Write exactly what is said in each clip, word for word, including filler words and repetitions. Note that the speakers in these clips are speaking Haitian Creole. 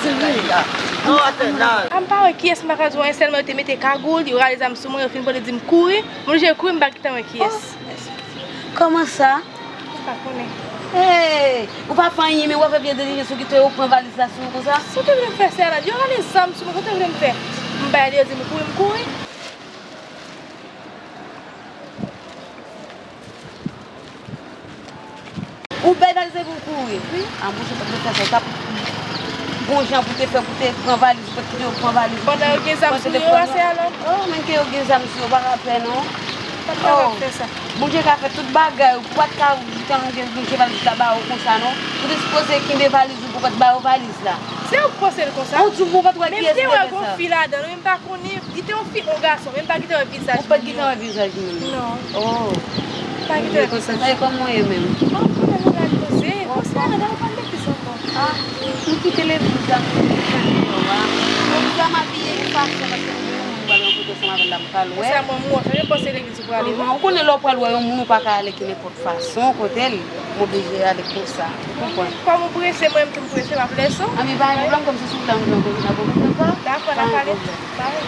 di m wi. A, m pa wè kiyès, m pa ka di w anyen, sèlman yo te mete kagoul, yo rale zam sou mwen, yo fin pran, yo di m kouri. M oblije kouri, m pa gentan wè kiyès. Kòman sa? M pa konnen. Hey, ou pa fè anyen, men w ap fè vye deliryans ou kite yo pran valiz la sou ou konsa? Sa w te vle m fè, Sèlad? Yo rale zam sou mwen, sa w te vle m fè? M bay li, yo di m kouri, m kouri. Ou bay valiz epi w kouri? Wi. A, monchè, pa t dwe fè sa. Ou t ap gon jan pou te fè, pou te pran valiz, ou pa t kite yo pran valiz. Pandan yo gen zam sou yo a, Sèlad? Oh, men ke yo gen zam sou yo, pa ka pè non. Pa t kapab fè sa. Bondye ka fè tout bagay, ou pa t ka gentan gen, gen valiz la ba ou konsa non. Ou te sipoze kenbe valiz ou pou pa t ba ou valiz la. Se ou k panse l konsa? On di ou pa t wè kiyès ki te fè sa. Men m te wè gon fi ladan l, wi, m pa konnen, li te yon fi, yon gason, men m pa gentan wè vizaj li. Ou pa t gentan wè vizaj li menm? Non. Oh. M pa gentan wè vizaj li. Sa e kòman w ye menm? Bon, kòman m ye la, li panse, konsa, madanm, ou pa m betiz ankò. Ah, m kite legliz la, m kite legliz la, m abiye yon fason, paske m gen yon moun m pral rankontre ansanm avè l la, m pral wè. Konsa, mwen, m wè, chanje panse legliz ou prale, wi. Ou konnen lè w pral wè yon moun, ou pa ka ale ki nenpòt fason kote l, m oblije ale konsa. Ou konprann? Kòm ou prese, mwen menm tou m prese, m ap lese w. Anben, pa gen pwoblèm, kòm se sou wout la nou te rankontre, n ap rankontre ankò. Dakò, n ap pale. Pa gen pwoblèm. Bye.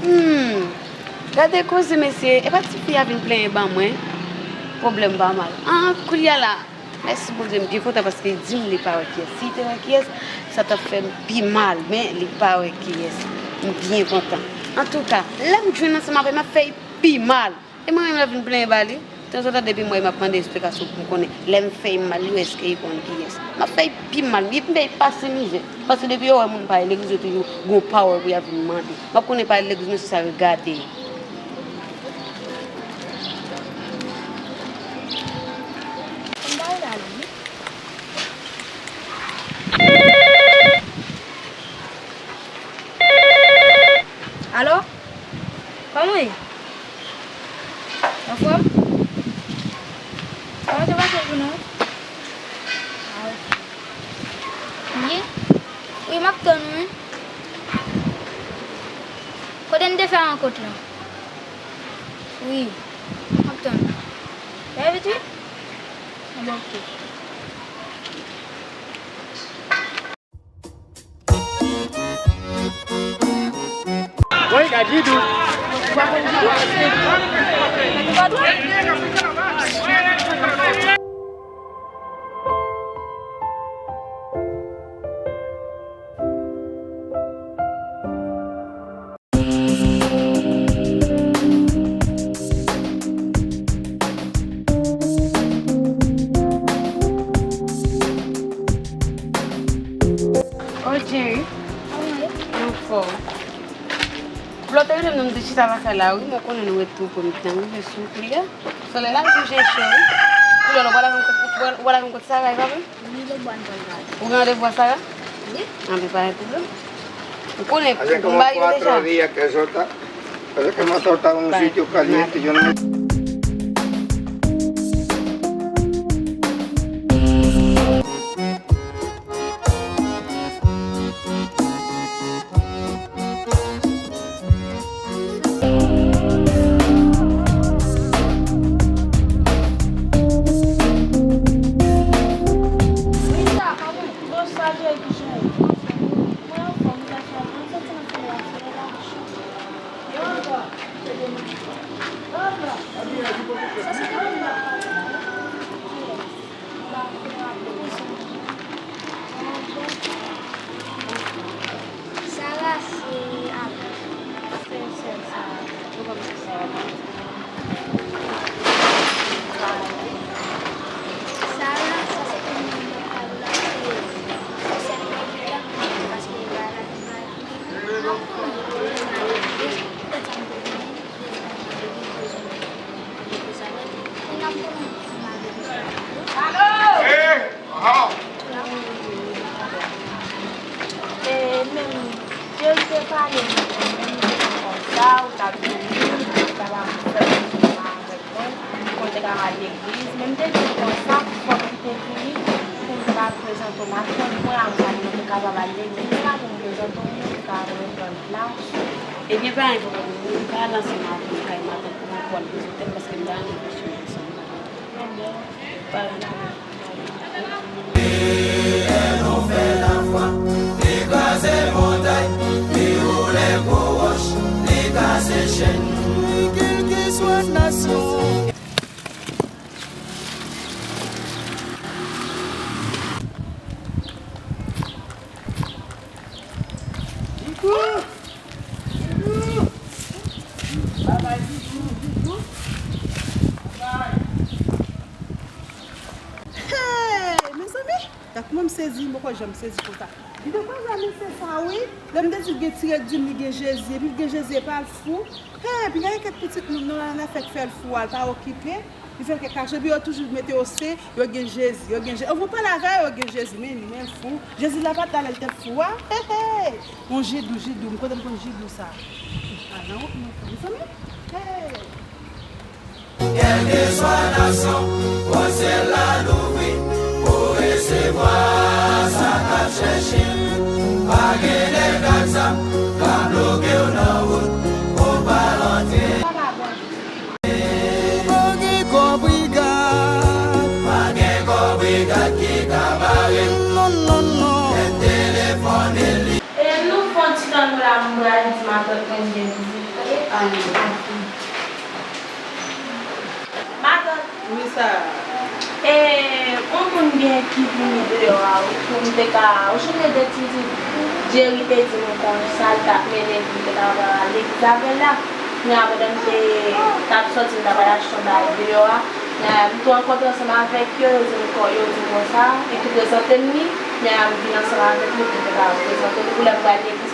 Hmm. Gade koze, mesye. E pa tifi a vin plenyen ban mwen. Pwoblèm pa mal. Ah, koulye a la. Mèsi Bondye, m byen kontan paske li di m li pa wè kiyès. Si li te wè kiyès, sa t ap fè m pi mal, men li pa wè kiyès. M byen kontan. Antouka, lè m jwenn ansanm avè l, m ap fè l pi mal. E mwen menm, lè vin plenyen ba li, tanzantan depi m wè l, m ap mande esplikasyon pou m konnen. Lè m fè l mal, li wè èske li konn kiyès. M ap fè l pi mal, m ap fè l pase mizè. Paske depi yo wè moun pa al legliz, yo toujou gon pawòl pou y ap vin mande. M ap konnen pa al legliz, men se sa yo gade. Alo? Kòman w ye? Anfòm? Kòman te pase jounen w? Kot lan. Wi. M ap tann. Leve vit, wi. Anben, oke. Woy, gad Jidou. Ou pa konn Jidou? Ou pa dwe. Oh, Jerry. Anfòm. Lè w te rele m nan, m te chita lakay la, wi, mwen konnen nou ret twoupo m t nan rive sou koulye a. Solèy la toujou cho, wi. Koulye a, w pral avè m kot, w pral avè m kot Sara, e pa vre? Wi, lòt bò a n pral gade. Ou gen randevou a Sara? Wi. Anben, pa gen pwoblèm. Ou konnen, m ba yo deja. Parece que mata otra un sitio caliente, yo no me... Sara se Alan. Se sè Sara. Yo pa mete Sara. Sara, sa se premye moun k ap pale la, se, se sè Pita, paske bagay la te mal. Alo! E, men, Jezi te pale m, men, m te konn konsa, ou t ap vini, ou t ap ap fè ansanm avèk mwen, ou konn te ka al legliz, men m te di w konsa, fòk ou te vini, pou m te ka prezante w matant mwen, avè mwen te kapab al legliz la, pou m prezante w moun, pou ka rekonèt la. Ebyen, pa gen pwoblèm, ou ka al ansanm avè m kay matant mwen pou w al prezante m, paske m ta renmen fè chèche ansanm. Ebyen, pa gen pwoblèm. Hey, mezanmi! Gad kòman m sezi, m poko janm sezi konsa. Li te kwaze a mesye sa, wi. Lè m te di l gen ti règ, di m li gen Jezi, epi l gen Jezi, epa l fou. Hey, epi gade kèk pitit moun nan la, nan fèk fè l fou a, l pa okipe. Li fè l kèk kache, epi yo toujou mete yo se, yo gen Jezi, yo gen Jezi. Ou pale avè yo, yo gen Jezi, men li, men l fou. Jezi la pa t la lè l te fou a. Hey, hey. Yon Jidou, Jidou, m kote m konn Jidou sa. A nan wont mwen fou, mezanmi. Hey. Kèlkeswa nasyon, pòt syèl la louvri pou resevwa sa k ap chèche l. Pa gen nèg ak zam k ap bloke w nan wout pou w pa rantre. Pa gen kò brigad. Pa gen kò brigad ki ka bare m. Non, non, non. Lè m telefone li. E nou fè yon ti tann la, m pral di matant mwen m gen vizit vre. Ann. Matant. Wi, Sara. E, yon moun gen ki vini deyò a, wi, pou m te ka, ou sonje de ti, ti Jerry te di m konsa, l t ap mennen pou m te ka al legliz avè l la. Kounye a, pandan m te, t ap sòti, m t ap al achte yon bagay deyò a. Kounye a, m tou rankontre ansanm avèk yo, yo di m kon, yo di m konsa, epi prezante m li. Kounye a, m vin ansanm avèk li pou m te ka prezante l pou lè m pral legliz.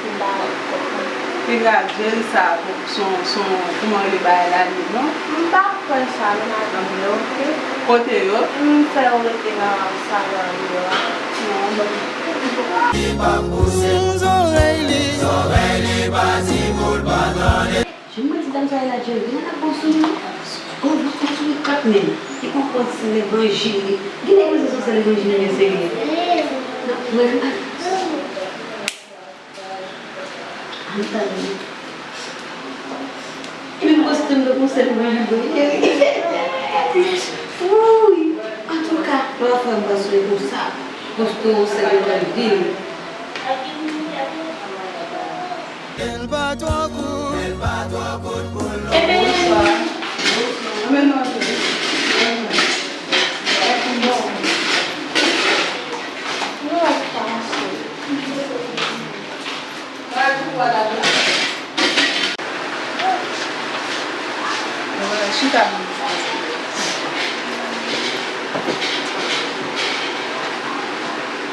Pi grav, Jezi sa a, se yon, se yon, kòman rele bagay la, li, non? M pa kwè sa, non, madanm, men oke. Kote yo? M fè yo rete nan salon yo a. Non, bon. Li pa pouse. Zòrèy li. Zòrèy li pa di boul pa tande. Jan mwen di dam sa la, Jerry, gen nan bon sou nou. Oh, bon sou li kòt menm. Li konprann se levanjil li. Gen nèg yo se sòsè levanjil li, men serye. Non, mwen menm pa. Ann tande. Ou se pou mwen vin pou li, cheri. Wouy! Antouka, lè w ap fè m pa sou konsa, konsa ou se devan vil. Ebyen,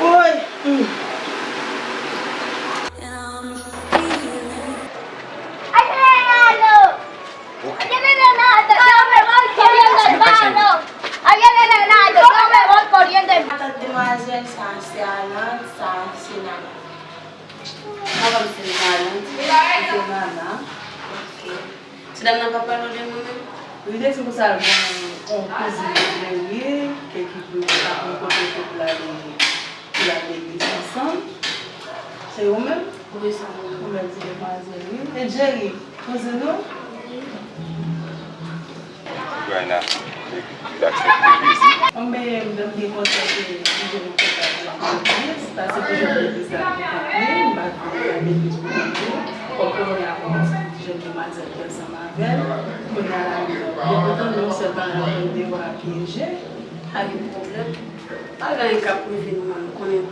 Woy! Matant demwazèl, sa se Alan, sa se Nana. Madanm se Nana, se Nana. Ok. Ti dam nan pa pale w de mwen menm? Li te di konsa l gen yon kouzin Jerry ke ki pou ta konn kote pou l ale, pou l al legliz ansanm. Se ou menm? Wi, se mwen. Ou menm ti demwazèl, wi. E Jerry, kouzin ou? Raina, li aksepte vizit. Anben, m byen kontan ke li jwenn yon kontak nan legliz, paske pou jwenn legliz la pou kont li, m pa t vle al legliz pou kont li. Kòm kounye a kòmanse pou jèn demwazèl ki ansanm avè l, kounye a la, m byen kontan, non sèlman l ap jwenn deyò a pyeje, pa gen pwoblèm. Pa gen anyen k ap rive nou, mwen, m konnen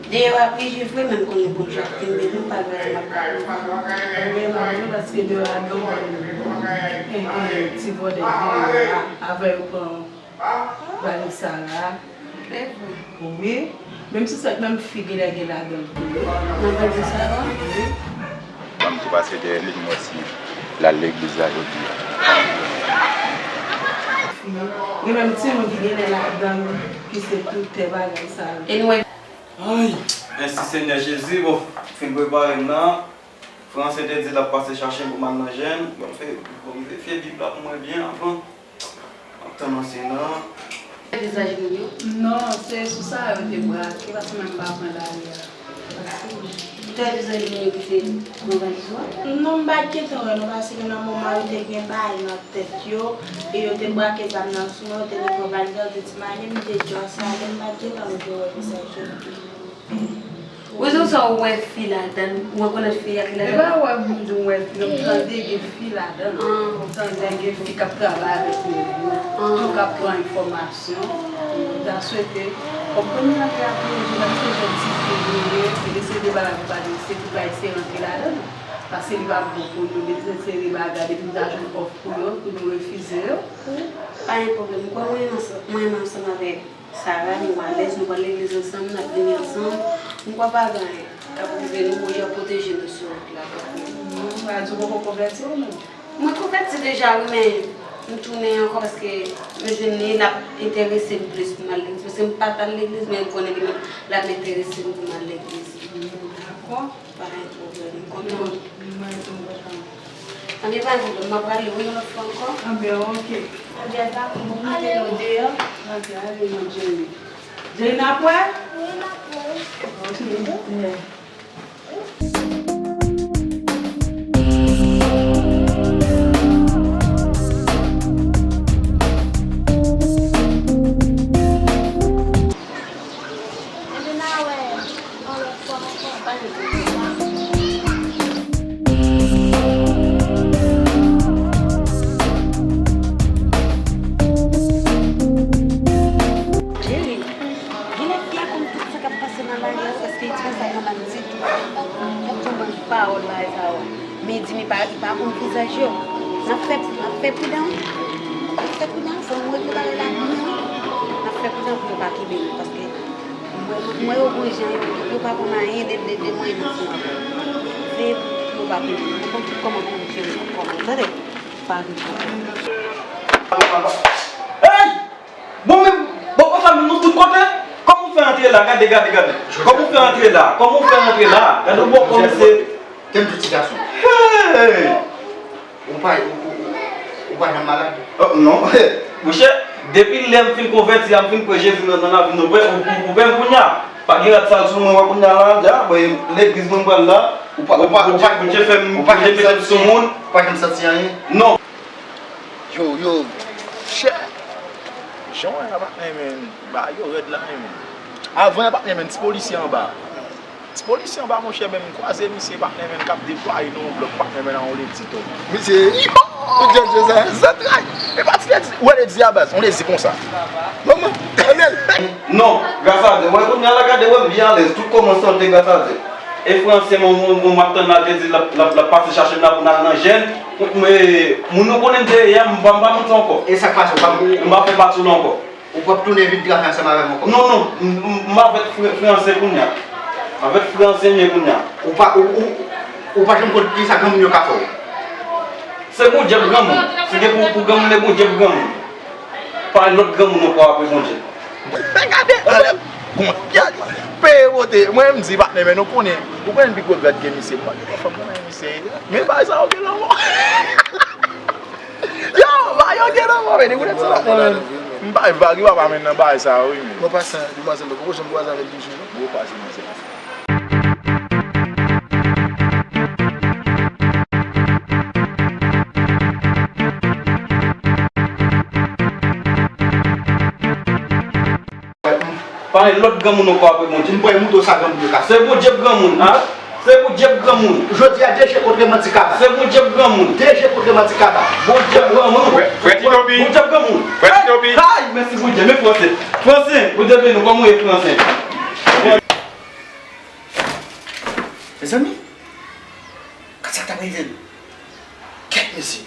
deyò a pyeje vre, men m konnen Bondye ap kenbe nou, pa gen anyen k ap rive nou. Anben, m ap jwe paske deyò a gen yon, yon, yon ti vòlè deyò a, avè yo pran valiz Sara. Wi. Menm si se menm fi genlè gen ladan l tou. Nan valiz Sara? Wi. Manm tou pase dèyè li, m wè si l al legliz la jodi a. Gen menm timoun ki genlè ladan l, ki se tout tè bagay sa yo. E nou wè. Ay, mèsi Senyè Jezi, bon, fin prepare m nan. Frè an se te di l ap pase chache m pou m al nan jèn. Bon, m fè, bon, m verifye Bib la pou m wè byen avan. M ap tann ansyen an. Vizaj moun yo? Non, se sou sa yo te brake, paske mwen m pa pran lari a. Ou te wè vizaj moun yo ki te pran valiz ou a? Non, m pa t gentan wè non, paske nan moman yo te gen bagay nan tèt yo, e yo te brake zam nan sou mwen, yo te vin pran valiz la, yo te di m ale, m te di yo sa ale, m pa t gentan rive wè vizaj yo. Rezon sa ou wè fi ladan l, ou rekonèt fi a ki ladan l? E pa wè m di w wè fi, non, m tande gen fi ladan l. M tande gen fi k ap travay avèk nou, tou k ap pran enfòmasyon. M ta swete, kòm premye rantre a pyeje, n ap se jèn ti fi nou ye, se de seri de bagay pou pa de, se tout bagay se rantre ladan l. Paske li pa bon pou nou, de seri de bagay, depi nou ta jwenn òf pou yo, pou nou refize yo. Pa gen pwoblèm, m kwè mwen renmen ansanm avèk Sara, nou alèz, nou pral legliz ansanm, n ap vini ansanm. M kwè pa gen anyen k ap rive nou, Bondye ap pwoteje nou sou wout la. Ou pa di ou poko konvèti ou menm? Mwen konvèti deja wi, men m tounen ankò paske m jwenn li, l ap enterese m plis pou m al legliz. Paske m pa t al legliz, men m konnen li menm, l ap enterese m pou m al legliz. Dakò. Pa gen pwoblèm, m kontan. Mwen tou m kontan. Anben pa gen pwoblèm, m ap rale w yon lòt fwa ankò. Anben, oke. Anben, dakò, m ap mete nou deyò. Anben, ale non, Jerry. Jerry, n ap wè? Wi, n ap wè. Oke. Jerry, genlè fi a konn tout sa k ap pase nan lari a wi, paske li di konsa manman m di, y ap tou ban pawòl bagay sa yo. Men di m li pa, li pa konn vizaj yo. N ap fè, n ap fè pridan wi. N ap fè pridan, fò nou regle bagay la byen wi. N ap fè pridan pou yo pa kenbe nou, paske mwen, mwen yo gon jan yo, yo pa konn anyen de, de, de mwen menm sou mwen. Veye pou yo pa kenbe nou. Nou konn tout kòman pou nou kenbe nou kòman, tande? Pa gen pwoblèm. Hey! Bon, men, bon, konsa, nou tout kote? Kòman w fè antre la? Gade, gade, gade. Kòman w fè antre la? Kòman w fè antre la? Gade, w bon, kòman se. Kenbe ti gason. Hey! Ou pa, ou, ou, ou, ou pa janm malad? Oh, non. Monchè, depi lè m fin konvèti a, m fin kwè Jezi nan, nan lavi nou, ou, ou, ou wè m kounye a. Pa gen rad sal sou mwen, wè kounye a la, dja, bon, legliz mwen pral la. Ou pa, ou pa, ou pa, Bondye fè m, ou pa Bondye mete m sou moun. Ou pa janm santi anyen? Non. Yo, yo, chè. Jan w wè la, patnè, men, bagay yo rèd la, men. Avan, patnè, men, ti polisye anba. Ti polisye anba, monchè, men m kwaze misye, patnè, men, k ap deplwaye nan yon blòk, patnè, men, nan yon ledi, to. Misye, yo, yo, yo, sa, zantray. E pa ti ledi, ou wè ledi a, baz, yon ledi konsa. Manman, Daniel. Non, gras a Dye. Mwen, kounye a la, gade, wè m byen alèz. Tout kòmanse an te gras a Dye. E Fransè, mwen, mwen, mwen, m ap tann la, te di, l ap, l ap, l ap pase chache m la pou n al nan jèn. Mwen, moun nou konnen m te ye a, m pa, m pa monte ankò. E sa k pase, ou pa, m pa fè pati w la ankò. Ou p ap tounen vin travay ansanm avè m ankò? Non, non, m, m, m avèk Fran-, Fransè kounye a. M avèk Fransè m ye kounye a. Ou pa, ou, ou, ou pa janm konn kisa granmoun yo ka fè w? Se Bondye pou granmoun. Si gen pou, pou granmoun, e Bondye pou granmoun. Pa lòt granmoun ankò apre Bondye. Gade, ale, bon, gade, peye bote. Mwen, m di, patnè, men nou konnen, ou konnen pi gwo grad ke misye. Mwen, gen fanm nan men misye. Men bagay sa yo gen lanmò. Yo, bagay yo gen lanmò, men, depi w tèt sa, patnè, men. M pa, m pa gen papa, men, nan bagay sa yo, wi, men. Mwen pase, demwazèl, mwen poko janm kwaze avèk Bijou, non. Gwo pase, manzè. Pa gen lòt granmoun ankò apre Bondye. M pral montre w sa granmoun yo ka fè. Se Bondye pou granmoun. Se Bondye pou granmoun. Jodi a, de je kontre manti kaba. Se Bondye pou granmoun. De je kontre manti kaba. Bondye pou granmoun. Frè, frè Tito Pi. Bondye pou granmoun. Frè Tito Pi. Ay, mèsi Bondye. Men Fransè. Fransè, Bondye beni w. Kòman w ye, Fransè? Mezanmi, gad sa k t ap rive m. Kèt mesye.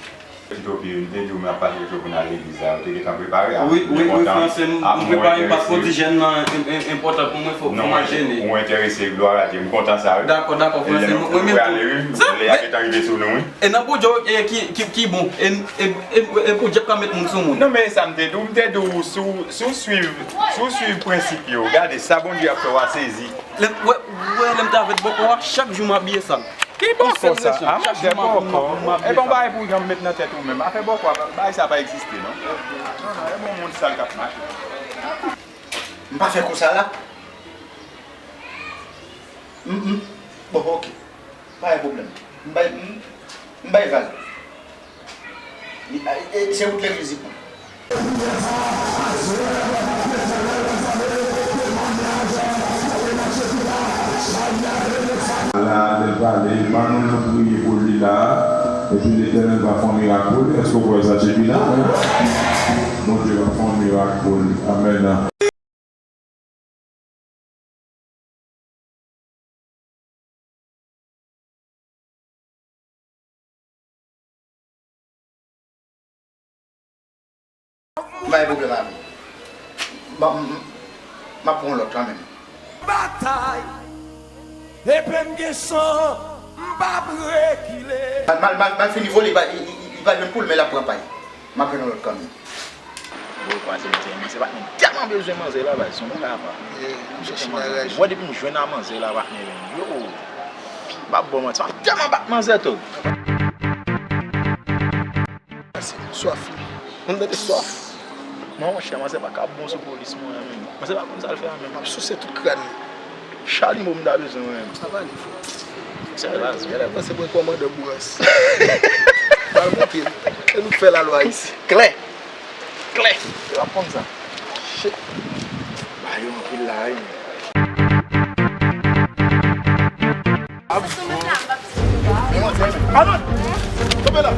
Tito Pi, m te di w m ap pase kèk jou pou n al legliz la, ou te gentan prepare a. Wi, wi, wi, Fransè, m, m prepare m pase yon ti jèn nan, en-, en-, enpòtan pou mwen, fò, fò mwen jene. Non, ou enterese, glwa a Dye, m kontan sa, wi. Dakò, dakò, Fransè, mwen menm tou. Lè a gentan rive sou nou, wi. E nan Bondye, e, ki, ki, ki bon, e, e, e, e Bondye ka met moun sou moun. Non, men sa m te di w, m te di w, si w, si w swiv, si w swiv prensip yo, gade sa Bondye ap fè w a sezi. Lè m, wè, wè, lè m t avèk bòkò a, chak jou m abiye sal. Ki bòkò sa? A, monchè, bòkò. E pa yon bagay pou w janm met nan tèt ou menm. Afè bòkò a, bagay sa pa egziste, non. Non, non, e bon moun sal k ap mache. M pa fè kou sa la. M, m, bon, ok. Pa gen pwoblèm. M bay, m, m bay vag. Li, e, e, se wout legliz li pran. La, lè l pale, ban nou, nou priye pou li la, epi Letènèl va fè yon mirak pou li. Èske w kwè sa, Chepina? Bondye va fè yon mirak pou li. Amèn. M pa gen pwoblèm avè w. M, m, m ap pran yon lòt kanmenm. Batay, epi m gen san, m p ap rekile. Mal, mal, mal, mal fini vole, li pa, li, li, li pa jwenn poul, men l ap pran pay. M ap jwenn yon lòt kanmenm. Gwo pase, m di, men se pa, m tèlman bezwen manzè la, baz, se yon bagay apa. M chèche nan raj. Wè, depi m jwenn a manzè la, patnè, yo, m p ap ba w manti, m ap tèlman bat manzè, tòg. Swaf li. Moun tande swaf. Mwen, monchè, manzè pa ka bon sou polis, mwen, menm. Manzè pa konn sa l fè a, menm. M ap souse tout kràn li. Chalimo m ta bezwen wè. Sa pale, frè. Sa pale. Genlè panse mwen kòmandan bourans. Pral montre l. E nou k fè lalwa isi. Klè. Klè. Yo ap konn sa. Shit. Ba yo anpil la, wi. Anon! Tonbe la!